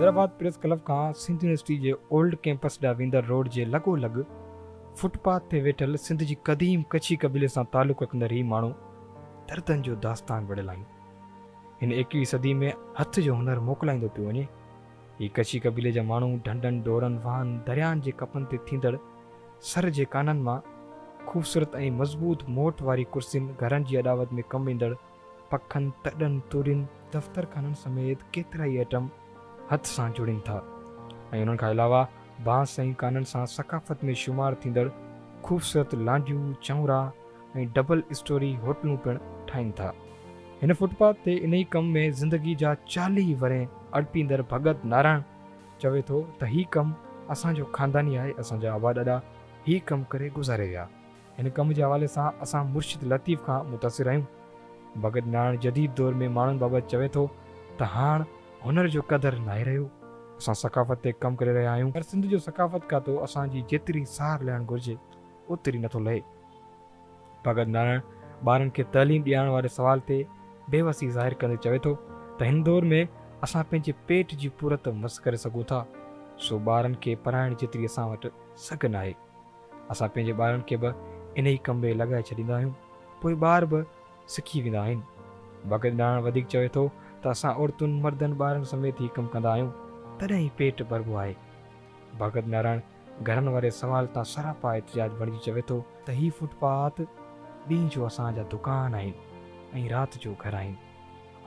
Hyderabad press club کان Sindh university جي old campus ڏانهن ويندڙ روڊ جي لڳو لڳ فٽ پاٿ تي ويٺل سنڌ جي قديم ڪڇي قبيلي سان تعلق رکندڙ هي ماڻهو دردن جو داستان بڻيل آهن. هن ايڪويهين صدي ۾ هٿ جو هنر موڪلائيندو پيو وڃي. هي ڪڇي قبيلي جا ماڻهو ڍنڍن، ڍورن، واهن، درياهن جي ڪپن تي ٿيندڙ سر جي ڪانن مان خوبصورت ۽ مضبوط موٽ واري ڪرسين، گهرن جي اڏاوت ۾ ڪم ايندڙ پکن، تڏن، تورين، دفترخانن سميت ڪيترائي ائٽم هٿ سان جوڙين ٿا ۽ انهن کان علاوه بانس ۽ ڪانن سان ثقافت ۾ شمار ٿيندڙ خوبصورت لانڍيون، چؤنرا ۽ ڊبل اسٽوري هوٽلون پڻ ٺاهين ٿا. هن فٽ پاٿ تي انهي ڪم ۾ زندگي جا 40 ورهيه اڙپيندڙ ڀڳت نارائڻ چوي ٿو ته هي ڪم اسان جو خانداني آهي، اسان جا ابا ڏاڏا هي ڪم ڪري گذاري ويا. هن ڪم جي حوالي سان اسان مرشد لطيف کان متاثر آهيون. ڀڳت نارائڻ جديد دور ۾ ماڻهن بابت چوي ٿو ته هاڻ هنر جو قدر ناهي رهيو. اسان ثقافت تي ڪم ڪري رهيا آهيون پر سنڌ جو ثقافت کاتو اسان جي جيتري سار لهڻ گهرجي اوتري نٿو لهي. ڀڳت نارائڻ ٻارن کي تعليم ڏيارڻ واري سوال تي بيوسي ظاهر ڪندي چوي ٿو ته هن دور ۾ اسان پنهنجي پيٽ جي پورت مس ڪري سگهون ٿا سو ٻارن کي پڙهائڻ جيتري اسان وٽ سگهه ناهي. اسان پنهنجي ٻارن کي به انهي ڪم ۾ لڳائي ڇڏيندا آهيون پوء ٻار به سکي ويندا آهن. ڀڳت نارائڻ وڌيڪ چوي ٿو ته اسان عورتن، مردن، ٻارن سميت هي ڪم ڪندا آهيون تڏهن ئي پيٽ ڀربو آهي. ڀڳت نارائڻ گهرن واري سوال تان سراپا احتجاج بڻجي چوي ٿو ته هي فٽ پاٿ ڏينهن جو اسان جا دڪان آهن ۽ رات جو گهر آهن.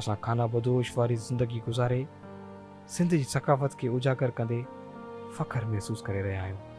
اسان خانه بدوش واري زندگي گذاري سنڌ جي ثقافت کي اجاگر ڪندي فخر محسوس ڪري رهيا آهيون.